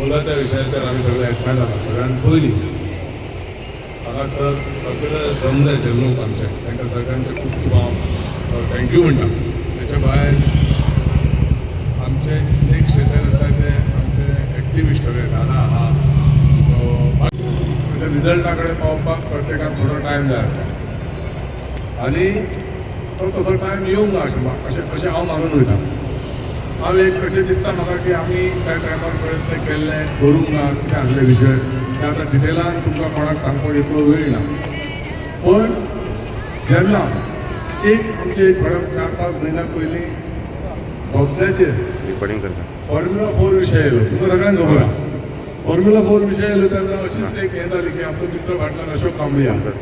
ओलाच्या विशयाचेर आमी सगळे एकठांय जाला. सगळ्यात पयलीं हांगासर सगळे जमले जे लोक आमचे, तांकां सगळ्यांचे खूब खूब हांव thank you म्हणटा. त्याच्या भायर आमचे एक क्षेत्र आसा, ते आमचे एक्टिविस्ट सगळे दादा आहा तो. रिजल्टा कडेन पावपाक प्रत्येकाक थोडो टायम जाय आसता आनी तो तसो टायम येवंक ना अशें अशें अशें हांव मानून वयता. हांव एक अशें दिसता म्हाका की आमी त्या टायमार प्रयत्न केल्ले, करूंक ना. कितें आसले विशय ते आतां डिटेलान तुमकां कोणाक सांगपाक इतलो वेळ ना. पण जेन्ना एक आमचे थोड्या 4-5 म्हयन्या पयलीं बोगद्याचेर रिकॉर्डिंग करता. फॉर्म्युला 4 विशय येयलो, तुमकां सगळ्यांक खबर आहा. फॉर्म्युला 4 विशय येयलो तेन्ना अशीच एक हें जाली की आमचो मित्र फाटल्यान अशोक कांबळी आहा.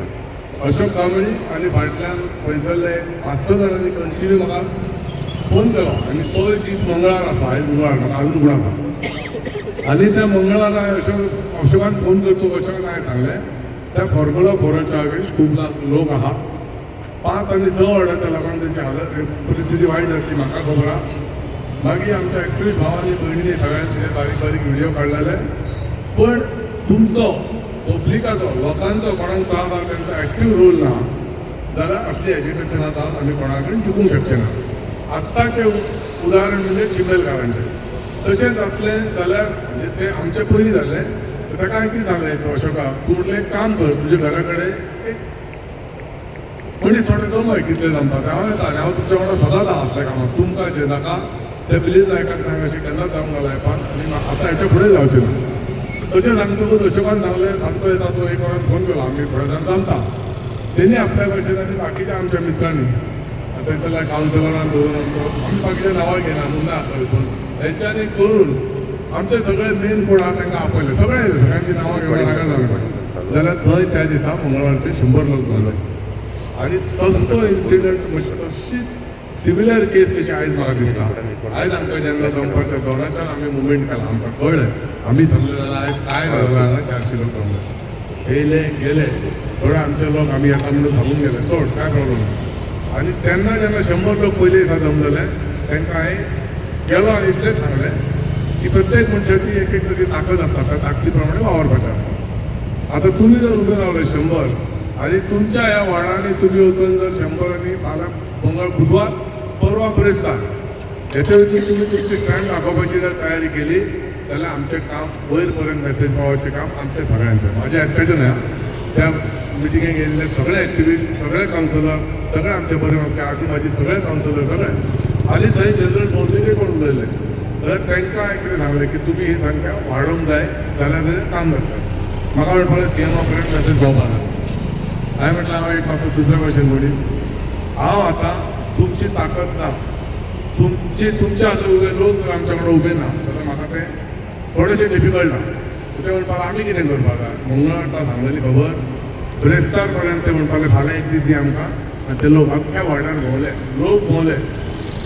अशोक कांबळी आनी फाटल्यान पयसल्ले पांच स जाणांनी कंटिन्यू म्हाका फोन केलो आनी तो दीस मंगळार आसा. आयज मंगळार, म्हाका अजून उगडास आसा. आनी त्या मंगळारा हांवें अशोकान फोन करतो, अशोकान हांवें सांगलें, त्या फॉर्म्युला 4च्या अगेन्स्ट खूब लोक आहा. 5 आनी 6 वॉर्डाच्या लोकांक तेंची हालत, परिस्थिती वायट जातली, म्हाका खबर आहा. मागीर आमच्या एक्टिविस्ट भावांनी भयणींनी सगळ्यांनी ते बारीक बारीक व्हिडिओ काडलेले. पण तुमचो, पब्लिकाचो, लोकांचो कोणाक त्रास आहा, तेंचो एक्टीव रोल ना जाल्यार असली एजिटेशन आतां आमी कोणा कडेन जिखूंक शकचे ना. आत्ताचें उदाहरण म्हणजे चिंबलकारांचें तशेंच आसलें जाल्यार, म्हणजे ते आमचे पयलीं जाल्लें. तर ताका हांवें कितें सांगलें, अशोका, तूं म्हटलें एक काम कर, तुज्या घरा कडेन एक मनीस थोडे जमय, कितले जमता ते, हांव येता आनी हांव तुमच्या वांगडा सदांच आसा. असल्या कामाक तुमकां जें नाका ते मिलिंद नायकाक हांवें अशें केन्नाच जावंक ना लायफान आनी आतां हेच्या फुडें जावचें ना. तशें सांगतकूच अशोकान सांगलें, सांजचो येता तो. एक वरान फोन केलो, आमी थोड्या जाण जमता. तेणी आपल्या भशेन आनी बाकीच्या आमच्या मित्रांनी, आतां जाल्यार कावन्सिलरान धरून आमचो, आमी बाकीच्या नांवां घेना, ना पूण तेंच्यांनी करून आमचे सगळे मेन कोण आहा तांकां आपयले. सगळे, सगळ्यांची नांवां घेवपाक नाका जालें. जाल्यार थंय त्या दिसा मंगळवारचे 100 लोक जमले आनी तसो इन्सिडंट, तशीच सिमिलर केस कशी आयज म्हाका दिसता. आयज आमकां जेन्ना जमपाच्या दोनाच्यान आमी मुवमेंट केला, आमकां कळ्ळें, आमी समजले जाल्यार आयज काय जालें. हांगा 400 लोक जमले, येयले गेले. थोडे आमचे लोक आमी येता म्हणून सांगून गेले, सोड, काय प्रॉब्लम ना. आनी तेन्ना जेन्ना 100 लोक पयले दिसा जमलेले, तांकां हांवें गेलो आनी इतलेंच सांगलें की प्रत्येक मनशाची एक एक तरी ताकद आसता, त्या ताकदी प्रमाणे वावरपाचें आसता. आतां तुमी जर उबे रावले 100 आनी तुमच्या ह्या वॉर्डांनी तुमी वचून जर 100 आनी फाल्यां मंगळ, बुधवार, परवा ब्रेस्तार, हेच्या भितर तुमी तुमची स्टँड दाखोवपाची जर तयारी केली जाल्यार आमचें काम वयर पर्यंत मेसेज पावोवचें काम आमचें सगळ्यांचें, म्हाजें एकट्याचें न्हय आं. त्या मिटिंगेक येयल्ले सगळे एक्टिविस्ट, सगळे कावन्सिलर, सगळे आमचे बरे, आमचे आदी म्हाजी सगळे कावन्सिलर, सगळे. आनी थंय जनरल पब्लिकूय कोण उलयले तर तांकां हांवें कितें सांगलें की तुमी ही संख्या वाडोवंक जाय जाल्यार तें काम जातलें. म्हाका म्हणपाक सीएमा पर्यंत मेसेज पावपाक जाय. हांवें म्हटलें, हांव एक म्हाका दुसऱ्या भशेन म्हणीत, हांव आतां तुमची ताकद ना, तुमची तुमच्या हातूंत उबे लोक जर आमच्या कडेन उबे ना जाल्यार म्हाका तें थोडेशें डिफिकल्ट आहा. ते म्हणपाक, आमी कितें करपाक जाय? मंगळवार सांगलेली खबर, ब्रेस्तार पर्यंत. ते म्हणपाक, फाल्यां एक दीस दी आमकां. आनी ते लोक अख्ख्या वॉर्डान भोंवले, लोक भोंवले,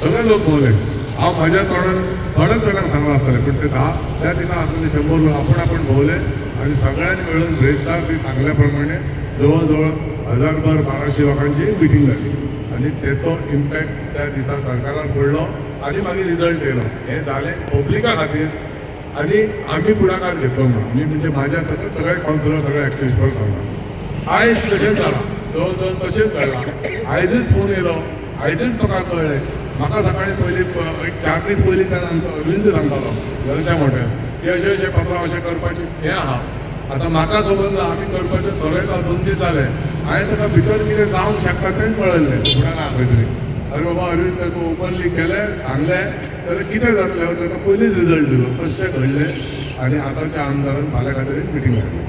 सगळे लोक भोंवले. हांव म्हाज्या तोंडान थोड्याच जाणांक सांगलां आसतलें, पूण ते 10 त्या दिसा आसलेले 100 लोक आपूण आपूण भोंवले आनी सगळ्यांनी मेळून ब्रेस्तार ती सांगल्या प्रमाणे जवळ जवळ हजारभर, 1200 लोकांची मिटींग जाली आनी तेचो इम्पॅक्ट त्या दिसा सरकारान पडलो आनी मागीर रिजल्ट येयलो. हें जालें पब्लिका खातीर आनी आमी फुडाकार घेतलो ना. आमी म्हणजे म्हाज्या सगळे सगळे कावन्सिलर, सगळे एक्टिविस्ट परत सांगता, आयज तशेंच जालां, जवळ जवळ तशेंच घडलां. आयजच फोन येयलो, आयजच म्हाका कळ्ळें. म्हाका सकाळी पयलीं एक 4 दीस पयलीं त्यान आमचो अरविंद सांगतालो घरच्या मोठ्यान की अशें अशें पत्रां अशें करपाची हें आहा. आतां म्हाका खबर ना, आमी करपाचें थरयता, 2 दीस जाले. हांवें ताका भितर कितें जावंक शकता तें कळयल्लें. फुडार आहा खंय तरी. अरे बाबा अरविंद, ताका ओपनली केलें, सांगलें जाल्यार कितें जातलें? ताका पयलींच रिजल्ट दिलो. तशें घडलें आनी आतांच्या आमदारान फाल्यां खातीर एक मिटींग लागली,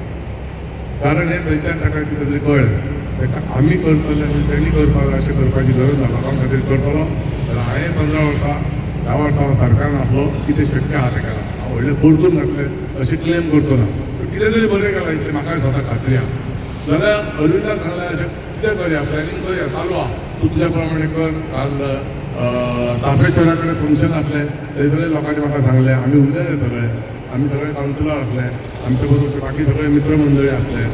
कारण हें थंयच्यान ताका कितें तरी कळ्ळें. ताका आमी करतले आनी तेणी करपाक जाय अशें करपाची गरज ना. लोकां खातीर करतलो जाल्यार हांवें 15 वर्सां, 10 वर्सां हांव सरकारान आसलो, कितें शक्य आहा तें केलां. हांव व्हडलें परतून घातलें अशें क्लेम करचो ना, पूण कितें तरी बरें केलां इतलें म्हाकाय स्वता खात्री आहा. जाल्यार अरविंदाक सांगलें, अशें कितें करया, प्लॅनिंग करया, चालू आहा, तूं तुज्या प्रमाणे कर. काल चाफेश्वरा कडेन फंक्शन आसलें, थंय सगळे लोकांनी म्हाका सांगलें. आमी उलयले सगळे, आमी सगळे कावन्सिलर आसले, आमचे बरोबर बाकी सगळे मित्रमंडळी आसले.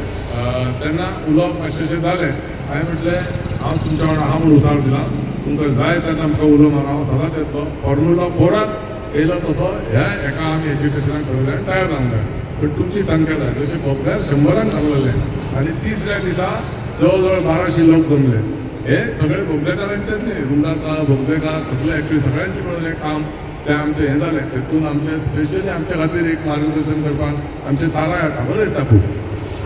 तेन्ना उलोवप मातशें जालें. हांवें म्हटलें, हांव तुमच्या वांगडा आहा म्हूण उतार दिला. तुमकां जाय तेन्ना आमकां उलो मार, हांव सदांच येतलो. फॉर्म्युला 4 एक येयलो तसो ह्या एका आमी एज्युकेशनाक सगळ्यांक तयार जावंक जाय. पण तुमची संख्या जाय जशें बोगद्यार 100 जमलेले आनी तिसऱ्या दिसा जवळ जवळ 1200 लोक जमले. हे सगळे बोगदेकारांचेच न्ही, रुंदाकार, बोगदेकार सगळे एक्चुअली सगळ्यांचे मेळून हें काम तें आमचें हें जालें. तेतून आमचें स्पेशली आमच्या खातीर एक मार्गदर्शन करपाक आमचे तारा येता. बरें दिसता खूब.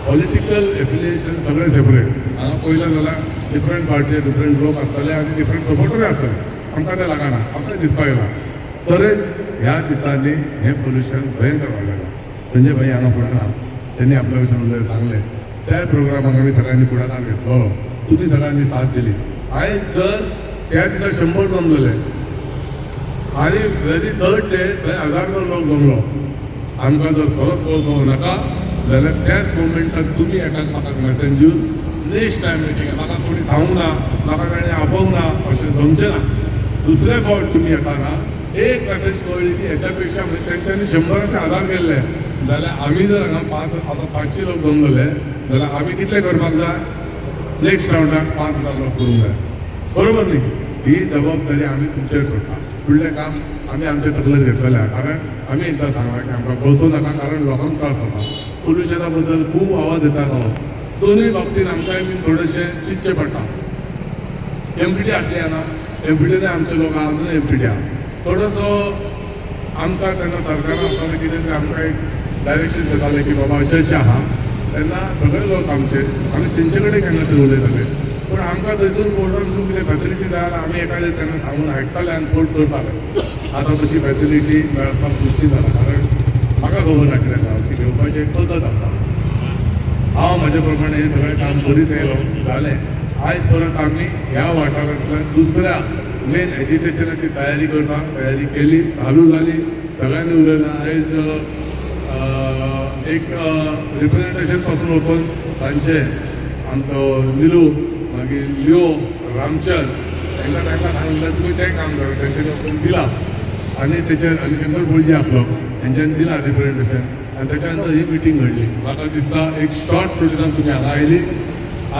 पॉलिटिकल एफिलिएशन सगळें सेपरेट. हांगा पळयलें जाल्यार डिफरंट पार्टी, डिफरंट लोक आसतले आनी डिफरंट सपोर्टरूय आसतले. आमकां तें लागना, आमकां दिसपाक येना. तरेच ह्या दिसांनी हें पोल्युशन भयंकर वाडलें. संजय भाई हांगा फुडाकार, त्यांनी आपल्या विशीं उलयलें, सांगलें. त्या प्रोग्रामाक आमी सगळ्यांनी फुडाकार घेतलो, तुमी सगळ्यांनी साथ दिली. आयज जर त्या दिसा 100 जमलेले आनी वेरी थर्ड डे थंय हजारभर लोक जमलो. आमकां जर खरोच कोळसो नाका जाल्यार त्याच मोमेंटाक तुमी एकामेकाक मॅसेज दिवन नेक्स्ट टायम मिटींग, म्हाका कोणी सांगूंक ना, म्हाका ताणें आपोवंक ना, अशें जमचें ना. दुसरे फावट तुमी येताना एक मॅसेज कळ्ळी की हेच्या पेक्षा, म्हणजे तेंच्यांनी 100चे 1000 केल्ले जाल्यार आमी जर हांगा पांच, आतां 500 लोक जमलेले जाल्यार आमी कितले करपाक जाय? नेक्स्ट रावंडाक 5000 लोक करूंक जाय, बरोबर न्ही? ही जबाबदारी आमी तुमचेर सोडटा. फुडलें काम आमी आमच्या तकलेर घेतलेलें आहा, कारण आमी एकदां सांगलां की आमकां कळचो नाका, कारण लोकांक त्रास जाता. पोल्युशना बद्दल खूब आवाज येता. दोनूय बाबतीन आमकांय बी थोडेशें चिंतचें पडटा. एमपीटी आसली ना, एमपीटीन आमचे लोक अजून एमपीटी आहा. थोडोसो आमकां तेन्ना सरकारान आसतना कितें तरी आमकां एक डायरेक्शन दितालें की बाबा अशें अशें आहा. तेन्ना सगळे लोक आमचे, आमी तेंचे कडेन केन्ना तरी उलयताले, पूण आमकां थंयसून बोर्डान कितें फॅसिलिटी जाय जाल्यार आमी एखादें तेन्ना सांगून आयकताले आनी पोर्ट करताले. आतां तशी फॅसिलिटी मेळपाक मुश्कील जाला, कारण म्हाका खबर ना कितें जालां. ती घेवपाची एक पद्दत आसता. हांव म्हज्या प्रमाणे हें सगळें काम करीत येयलो, जालें. आयज परत आमी ह्या वाठारांतल्यान दुसऱ्या मेन एजिटेशनाची तयारी करता. तयारी केली, चालू जाली, सगळ्यांनी उलयलें. आयज एक रिप्रेझेंटेशन पासून वचून तांचे आमचो निलू, मागीर लिओ, रामचंद, तांकां तांकां सांगलें तुमी तें काम करा. तेंच्यांनी वचून दिलां आनी तेचेर आनी शंकर भोळजी आसलो, तेंच्यांनी दिलां रिप्रेझेंटेशन आनी तेच्या नंतर ही मिटींग घडली. म्हाका दिसता एक शॉर्ट नोटिसान तुमी हांगा आयली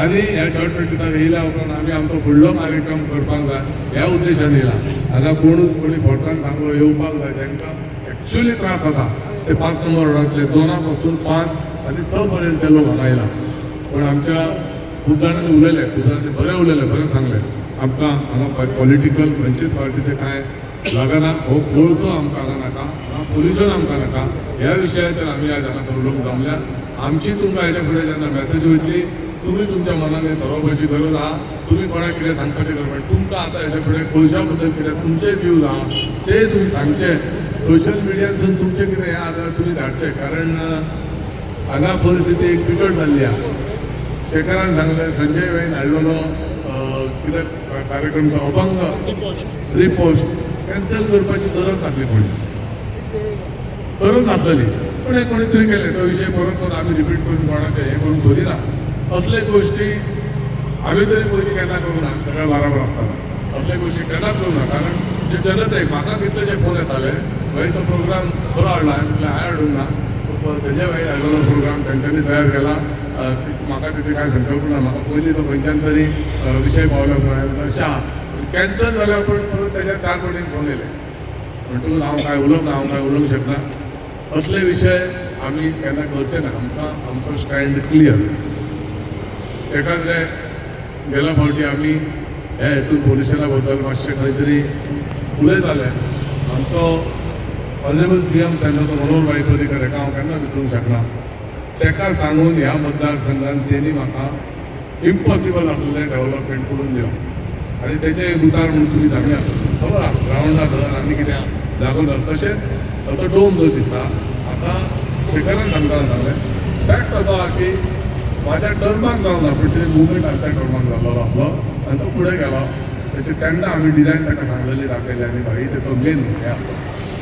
आनी ह्या शॉर्ट नोटिसान येयल्या उपरांत आमी आमचो फुडलो कार्यक्रम करपाक जाय ह्या उद्देशान येयला. हांगा कोणूच कोणी फोर्सान सांगलो येवपाक जाय. तांकां एक्च्युअली त्रास जाता ते 5 नंबर वॉर्डांतले 2 पासून 5 आनी 6 पर्यंत ते लोक हांगा येयला. पण आमच्या खूब जाणांनी उलयले, खूब जाणांनी बरें उलयलें, बरें सांगलें. आमकां हांगा पॉलिटिकल खंयचेच पार्टीचें कांय लागना. हो कोळसो आमकां हांगा नाका, हांगा पोल्युशन आमकां नाका. ह्या विशयाचेर आमी आज हांगा सगळे लोक जमल्या. आमची तुमकां हेच्या फुडें जेन्ना मॅसेज वयतली, तुमी तुमच्या मनान हें थारोवपाची गरज आहा. तुमी कोणाक कितें सांगपाची गरज ना. तुमकां आतां हेच्या फुडें कोळशा बद्दल कितें तुमचे व्यूज आहा ते तुमी सांगचे. सोशल मिडियांतून तुमचें कितें हें आहा जाल्यार तुमी धाडचें, कारण हांगा परिस्थिती एक बिकट जाल्ली आहा. शेखरान सांगलें, संजय भाईन हाडलेलो कितें कार्यक्रम, तो अभंग रिपोस्ट कॅन्सल करपाची गरज नासली, कोणी गरज नासलेली, पण हे कोणी तरी केलें. तो विशय परत परत आमी रिपीट करून कोणाचें हें करूंक सोदिना. असले गोश्टी आमी तरी पयलीं केन्ना करूं ना. सगळ्या बाराबर आसतना असले गोश्टी केन्नाच करूं ना, कारण जे जनतेक, म्हाका कितलेशे फोन येताले, भाई तो प्रोग्राम बरो हाडला. हांवें म्हटलें, हांवें हाडूंक ना, संजय भाई हाडलेलो प्रोग्राम तेंच्यांनी तयार केला. म्हाका तितून कांय संकल्प ना. म्हाका पयलीं तो खंयच्यान तरी विशय पावलो. अशें आहा, कॅन्सल जाल्या उपरांत परत तेज्या 4 फावटीन फोन येयले. म्हणटकूच हांव कांय उलोवंक ना, हांव कांय उलोवंक शकना. असले विशय आमी केन्ना करचे ना. आमकां आमचो स्टँड क्लियर. एखाद्रे गेल्या फावटी आमी ह्या हेतून पोल्युशना बद्दल मातशें खंय तरी उलयताले. आमचो ऑनरेबल सीएम तेन्ना तो मनोहर भाई पर्रीकर, हेका हांव केन्ना विसरूंक शकना. तेका सांगून ह्या मतदारसंघान तेणी म्हाका इम्पॉसिबल आसलेलें डेव्हलपमेंट करून दिलां आनी तेचे एक उतार म्हणून तुमी सांगया, खबर आहा, ग्रावंडा धर आनी कितें जागो धर, तशेंच तो डोम जो दिसता आतां शेखरान सांगता सांगलें. फॅक्ट असो आहा की म्हाज्या टर्माक जावं ना, पूण ते मुवमेंट आमच्या टर्माक जाल्लो आसलो आनी तो फुडें गेलो. तेचे तेन्ना आमी डिजायन ताका सांगलेली, दाखयली आनी भाई तेचो मेन हें आसलो.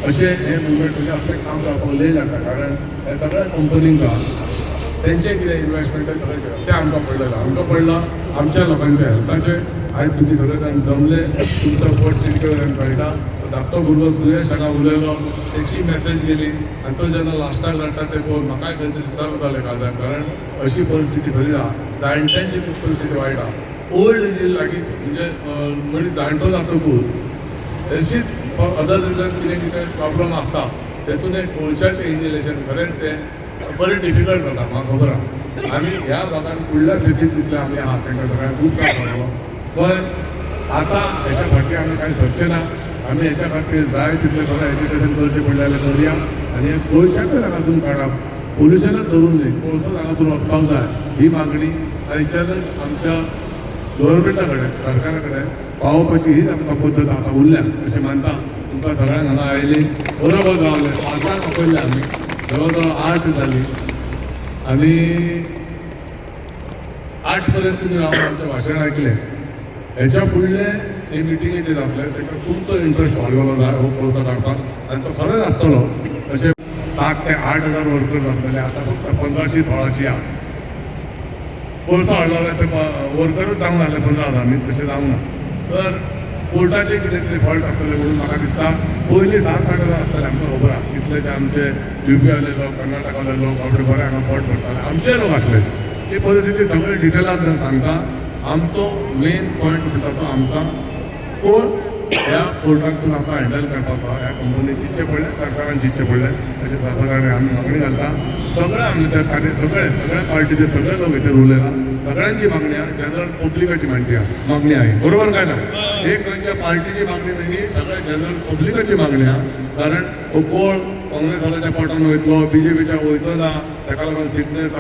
अशें हें मुवमेंट, म्हणजे असलें काम जावपाक लेट जाता, कारण ह्या सगळ्या कंपनींक तेंचें कितें इन्वेस्टमेंट सगळें कितें तें आमकां पडलेलें, आमकां पडलां आमच्या लोकांच्या हेल्थाचें. आयज तुमी सगळे जाण जमले, तुमचो पोट तिडके कळटा. तो धाकटो भुरगो सुयश हांगा उलयलो, तेची मॅसेज गेली आनी तो जेन्ना लास्टाक रडटा ते पळोवन म्हाकाय खंय तरी सर्व जालें काळजाक, कारण अशी परिस्थिती खरी आहा. जाणट्यांची खूब परिस्थिती वायट आहा. ओल्ड एजी लागीं, म्हणजे मनीस जाणटो जातकूच तशीच फॉर अदर रिजन कितें कितें प्रॉब्लम आसता, तेतून एक कोळशाचें इन्हेलेशन खरेंच तें बरें डिफिकल्ट जाता, म्हाका खबर आहा. आमी ह्या भागान फुडल्या फेसीक जितले आमी आहा तांकां सगळ्यांक खूब त्रास जालो. पण आतां हेच्या फाटीं आमी कांय सरचें ना. आमी हेच्या खातीर जाय तितलें सगळें एज्युकेशन करचें पडलें जाल्यार करुया आनी हे कोळशाकूय हांगासून काडप, पोल्युशनच धरून न्ही, कोळसो हांगासून वचपाक जाय ही मागणी आयच्यानच आमच्या गव्हर्मेंटा कडेन, सरकारा कडेन पावोवपाची हीच आमकां पद्दत आतां उरल्या अशें मानता. तुमकां सगळ्यांक हांगा आयली बरोबर गावले. 5 जांक आपयल्ले आमी, जवळ जवळ 8 जाली आनी 8 पर्यंत तुमी रावन आमचें भाशण आयकलें. हेच्या फुडले हे मिटिंगेचेर जातले, ताका तुमचो इंट्रस्ट वाडयलो जाय हो कोळसो काडपाक आनी तो खरेंच आसतलो. अशें 7 ते 8 हजार वर्कर्स आसतले, आतां फक्त 1500 1600 आहा. कोळसो हाडलो जाल्यार ते वर्करूच जावंक लागले 15,000 न्ही, तशें जावंक ना. तर कोर्टाचे कितें तरी फॉल्ट आसतले म्हणून म्हाका दिसता. पयलीं 7-8 हजार आसतले, आमकां खबर आहा. कितलेशे आमचे युपीवाले लोक, कर्नाटकावाले लोक आपले बरे हांगा पोट भरताले, आमचे लोक आसले. ती परिस्थिती सगळे डिटेलान सांगता. आमचो मेन पॉयंट म्हणटा तो आमकां कोण ह्या पोर्टांतसून आतां हँडल करपाचो, ह्या कंपनी चिंतचें पडलें, सरकारान चिंतचें पडलें अशें सरकारान आमी मागणी घालता. सगळे आमचे कार्य, सगळे सगळ्या पार्टीचे सगळे लोक भितर उरलेला, सगळ्यांची मागणी आहा, जनरल पब्लिकाची मागणी आहा, मागणी आहे. बरोबर काय ना? एक खंयच्या पार्टीची मागणी न्ही, सगळ्या जनरल पब्लिकाची मागणी आहा. कारण हो कोण काँग्रेसवाल्याच्या पोटान वयतलो, बीजेपीच्या वयचो ना, ताका लागून सिकनेस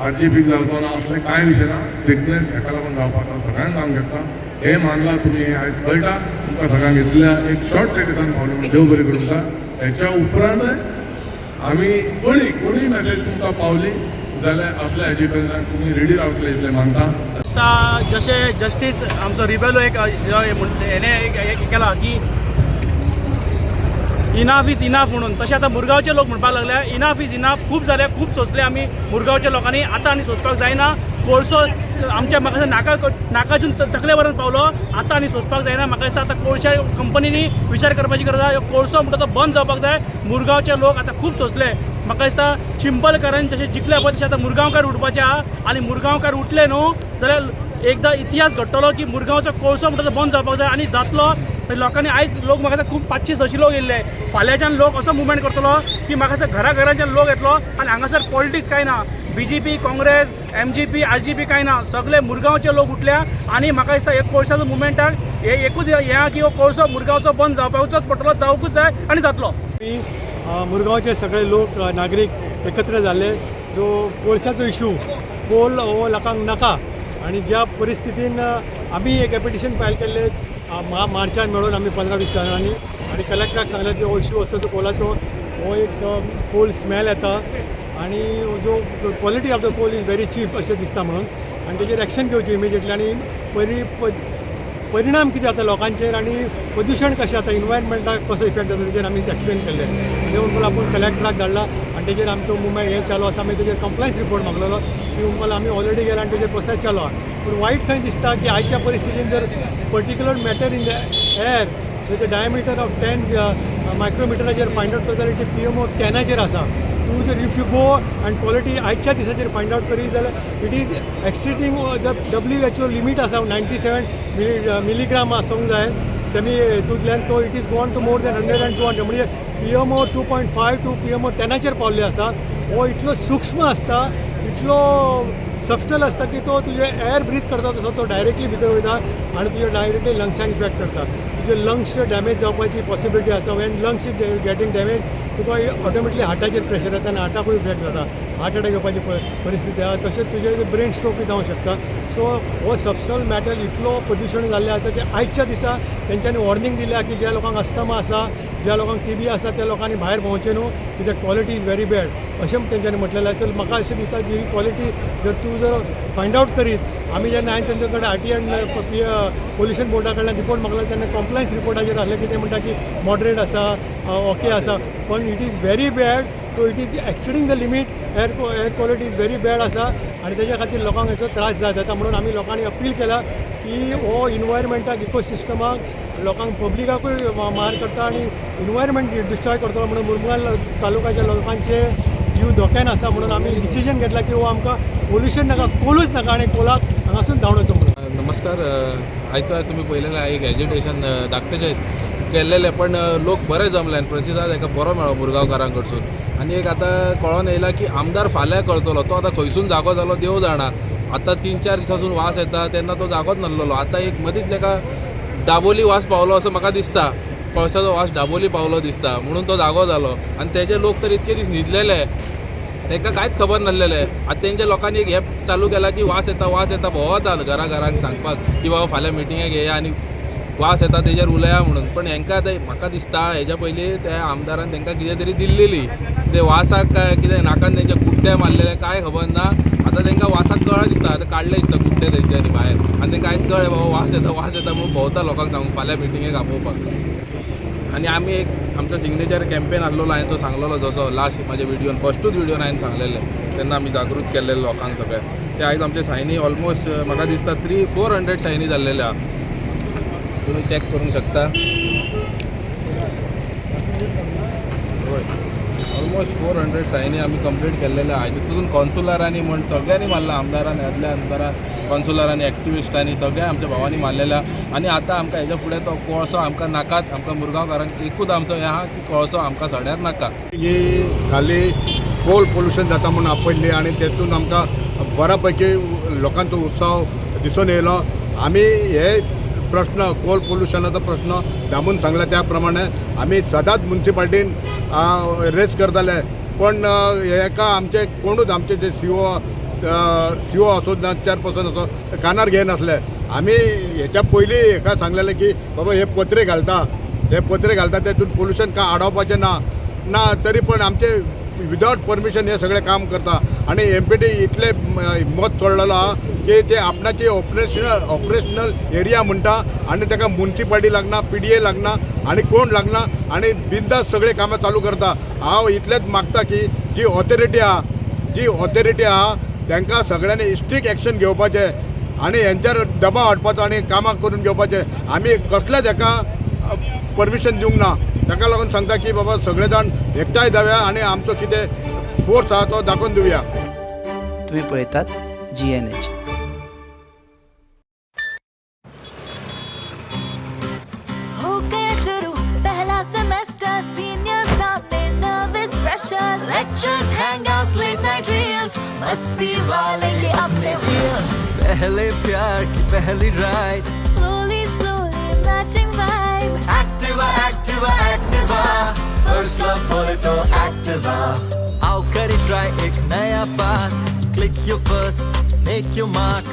आर जी पीक जावचो ना, असले कांय विशय ना. सिकनेस हेका लागून जावपाक सगळ्यांक जावंक शकता हे मानला तुमी. हे आयज कळटा तुमकां सगळ्यांक. इतल्या एक शॉर्ट पिरियडान पावले म्हणून देव बरें करूं तुमकां. हेच्या उपरांतय आमी कोणी कोणी मॅसेज तुमकां पावली जाल्यार असल्या एज्युकेशनाक तुमी रेडी रावतले इतलें मानता. आतां जशें जस्टीस आमचो रिबेलो एक हेणे एक केला की इनाफ is enough म्हणून, तशें आतां मुरगांवचे लोक म्हणपाक लागले इनाफ is enough. खूब जाले, खूब सोंसले आमी मुरगांवच्या लोकांनी, आतां आनी सोंसपाक जायना. कोळसो आमच्या म्हाका दिसता नाका नाकाजून तकले पर्यंत पावलो, आतां आनी सोंसपाक जायना. म्हाका दिसता आतां कोळशा कंपनींनी विचार करपाची गरज आसा. कोळसो म्हणटा तो बंद जावपाक जाय. मुरगांवचे लोक आतां खूब सोंसले. म्हाका दिसता चिंबलकारांनी जशें जिखले पळय, तशें आतां मुरगांवकार उठपाचे आहा आनी मुरगांवकार उठले न्हू जाल्यार एकदां इतिहास घडटलो की मुरगांवचो कोळसो म्हणटा तो बंद जावपाक जाय आनी जातलो. लोकांनी आयज लोक म्हाका दिसता खूब 500-600 लोक येयल्ले. फाल्यांच्यान लोक असो मुवमेंट करतलो की म्हाका दिसता घरा घरांच्यान लोक येतलो आनी हांगासर पॉलिटिक्स कांय ना, बीजेपी, काँग्रेस, एमजीपी, आरजीपी कांय ना, सगळे मुरगांवचे लोक उठल्या आनी म्हाका दिसता एक कोळशाचो मुवमेंटाक हे एकूच हें आहा की हो कोळसो मुरगांवचो बंद जावपाकूच पडटलो, जावकूच जाय आनी जातलो. आमी मुरगांवचे सगळे लोक, नागरीक एकत्र जाल्ले. जो कोळशाचो इशू, कोल हो लोकांक नाका आनी ज्या परिस्थितीन आमी एक एप्लिकेशन फायल केल्लें मार्चान मेळून आमी 15-20 जाणांनी आनी कलेक्टराक सांगलें की हो इशू आसा जो कोलाचो, हो एक कोल स्मेल येता आनी जो quality of the coal is very cheap अशें दिसता म्हणून आनी तेजेर एक्शन घेवची इमिजिएटली आनी परिणाम कितें जाता लोकांचेर आनी प्रदुशण कशें जाता, इनवायरमेंटाक कसो इफेक्ट जाता, तेजेर आमी एक्सप्लेन केल्लें. ते म्हणपाक आपूण कलेक्टराक धाडला आनी तेजेर आमचो मुवमेंट हें चालू आसा. आमी तेजेर कंप्लायन्स रिपोर्ट मागलेलो की म्हणपाक आमी ऑलरेडी गेला आनी तेजेर प्रोसेस चालू आहा. पूण वायट खंय दिसता की आयच्या परिस्थितीन जर particulate matter in the air तेजे डायमिटर ऑफ 10 मायक्रोमिटराचेर फायंड आवट करता जाल्यार ती पीएमओ 10आचेर आसा. तूं जर if you go and quality आयच्या दिसाचेर फायंड आवट करीत जाल्यार it is exceeding the WHO limit आसा, 97 मिलीग्राम आसूंक जाय सेमी हितूंतल्यान, तो it is gone to more than 100 and 200, म्हणजे PMO 2.5 to PMO 10आचेर पावल्ले आसा. हो इतलो सूक्ष्म आसता, इतलो सबस्टल आसता की तो तुजे एअर ब्रीथ करता तसो तो डायरेक्टली भितर वयता आनी तुज्या डायरेक्टली लंग्सान इफेक्ट करता. तुजे लंग्स डॅमेज जावपाची पॉसिबिलिटी आसा. When lungs is getting damage, तुका ऑटोमॅटिकली हार्टाचेर प्रेशर येता आनी हार्टाकूय इफेक्ट जाता, हार्ट अटॅक येवपाची परिस्थिती आसा. तशेंच तुजे ब्रेन स्ट्रोकूय जावंक शकता. सो हो सबस्टल मॅटर इतलो प्रदुशण जाल्लें आसा की आयच्या दिसा तेंच्यांनी वॉर्निंग दिल्या की ज्या लोकांक अस्थमा आसा, ज्या लोकांक टीबी आसा, त्या लोकांनी भायर भोंवचें न्हू, कित्याक क्वॉलिटी is very bad अशें तेंच्यांनी म्हटलेलें आसा. म्हाका अशें दिसता जी क्वॉलिटी जर तूं जर फायंड आवट करीत, आमी जेन्ना हांवें तेंचे कडेन आरटीआय पी पोल्युशन बोर्डा कडल्यान रिपोर्ट मागलो तेन्ना कॉम्प्लायन्स रिपोर्टाचेर आसलें की ते म्हणटा की मॉडरेट आसा, ओके आसा, पण it is very bad. So it is exceeding the limit. Air quality is very bad आसा आनी तेज्या खातीर लोकांक हेचो त्रास जायत जाता. म्हणून आमी लोकांनी अपील केला की हो इनवायरमेंटाक, इकोसिस्टमाक, लोकांक, पब्लिकाकूय मार करता आनी इनवायरमेंट डिस्ट्रॉय करतलो. म्हणून मुरगांव तालुक्याच्या लोकांचे जीव धोक्यान आसा म्हणून आमी डिसिजन घेतला की हो आमकां पोल्युशन नाका, कोलूच नाका आनी कोलाक हांगासून धांवडावचो म्हणून. नमस्कार. आयचो तुमी पळयलेलें एक एजिटेशन धाकटेशें. केल्लेले, पण लोक बरे जमले आनी प्रतिसाद हेका बरो मेळ्ळो मुरगांवकारां कडसून. आनी एक आतां कळोन येयला की आमदार फाल्यां करतलो, तो आतां खंयसून जागो जालो देव जाणा. आतां 3-4 दिसांसून वास येता तेन्ना तो जागोच नासलेलो. आतां एक मदींच ताका दाबोली वास पावलो असो म्हाका दिसता, कोळशाचो वास दाबोली पावलो दिसता, म्हणून तो जागो जालो. आनी तेजे लोक तर इतके दीस न्हिदलेले, तांकां कांयच खबर नासलेलें. आतां तेंच्या लोकांनी एक हें चालू केलां की वास येता वास येता भोंवता घरा घरांक सांगपाक की बाबा फाल्यां मिटिंगेक येया आनी वास येता तेजेर उलया म्हणून. पण हेंकां आतां म्हाका दिसता हेज्या पयलीं त्या आमदारान तांकां कितें तरी दिल्लेली, ते वासाक काय कितें नाकान तेंच्या गुड्डे मारलेले काय खबर ना. आतां तांकां वासाक कळ्ळें दिसता, आतां काडलें दिसता गुड्डे तेंच्यांनी भायर आनी तेंकां कांयच कळ्ळें बाबा वास येता वास येता म्हणून भोंवता लोकांक सांगूंक फाल्यां मिटिंगेक आपोवपाक. आनी आमी एक आमचो सिग्नेचर कॅम्पेन आसलेलो, हांवें तो सांगलेलो जसो लास्ट म्हाज्या व्हिडियोन फस्टूच व्हिडियोन हांवें सांगलेलें तेन्ना आमी जागृत केल्लेले लोकांक सगळ्यांक. ते आयज आमचे सायनी ऑलमोस्ट म्हाका दिसता 300-400 सायनी जाल्लेले आहा, तुमी चॅक करूंक शकता. हय, ऑलमोस्ट 400 सायनी आमी कंप्लीट केल्लेले आहा. तितून कॉन्सुलरांनी म्हण सगळ्यांनी मारला, आमदारान, आदल्या आमदारान, कॉन्सुलरांनी, एक्टिविस्टांनी, सगळ्या आमच्या भावांनी मारलेल्या. आनी आतां आमकां हेज्या फुडें तो कोळसो आमकां नाकात. आमकां मुरगांवकारांक एकूच आमचो हें आहा की कोळसो आमकां सड्यार नाका. ही खाली कोल पोल्युशन जाता म्हणून आपयल्ली आनी तेतून आमकां बऱ्या पैकी लोकांचो उत्साह दिसून येयलो. आमी हे प्रश्न कोल पोल्युशनाचो प्रश्न दामून सांगला त्या प्रमाणे आमी सदांच मुन्सिपाल्टीन रेस करताले, पण हेका आमचे कोणूच आमचे जे सी ओ असो ना चेअरपर्सन असो कानार घेयनासले. आमी हेच्या पयलीं हेका सांगलेलें की बाबा हे पत्रे घालता, हे पत्रे घालता तेतून पोल्युशन काय आडावपाचें ना ना, तरी पण आमचे विदावट परमिशन हे सगळें काम करता. आनी एम पी टी इतले मत चडलेलो आहा की ते आपणाची ऑपरेशनल एरिया म्हणटा आनी ताका मुन्सिपाल्टी लागना, पी डी ए लागना आनी कोण लागना आनी बिंदास सगळीं कामां चालू करता. हांव इतलेंच मागता की जी ऑथॉरिटी आहा, जी ऑथॉरिटी आहा तांकां सगळ्यांनी स्ट्रिक्ट एक्शन घेवपाचें आनी हेंचेर दबाव हाडपाचो आनी कामां करून घेवपाचें. आमी कसलेच हेका परमिशन दिवंक ना. ताका लागून सांगता की बाबा सगळे जाण एकठांय जावया आनी आमचो कितें फोर्स आहा तो दाखोवन दिवया. तुम्ही पळयतात GNH. हो गया शुरू पहला सेमेस्टर, सीनियर सामने nervous pressure, lectures, hangouts, late night reels, मस्ती वाले ये अपने व्हील्स. पहले प्यार की पहली ride, slowly slowly matching vibe. Activa Activa Activa, first love बोले तो एक्टिवा. आओ करे ट्राई एक नया path, click your first, make your mark.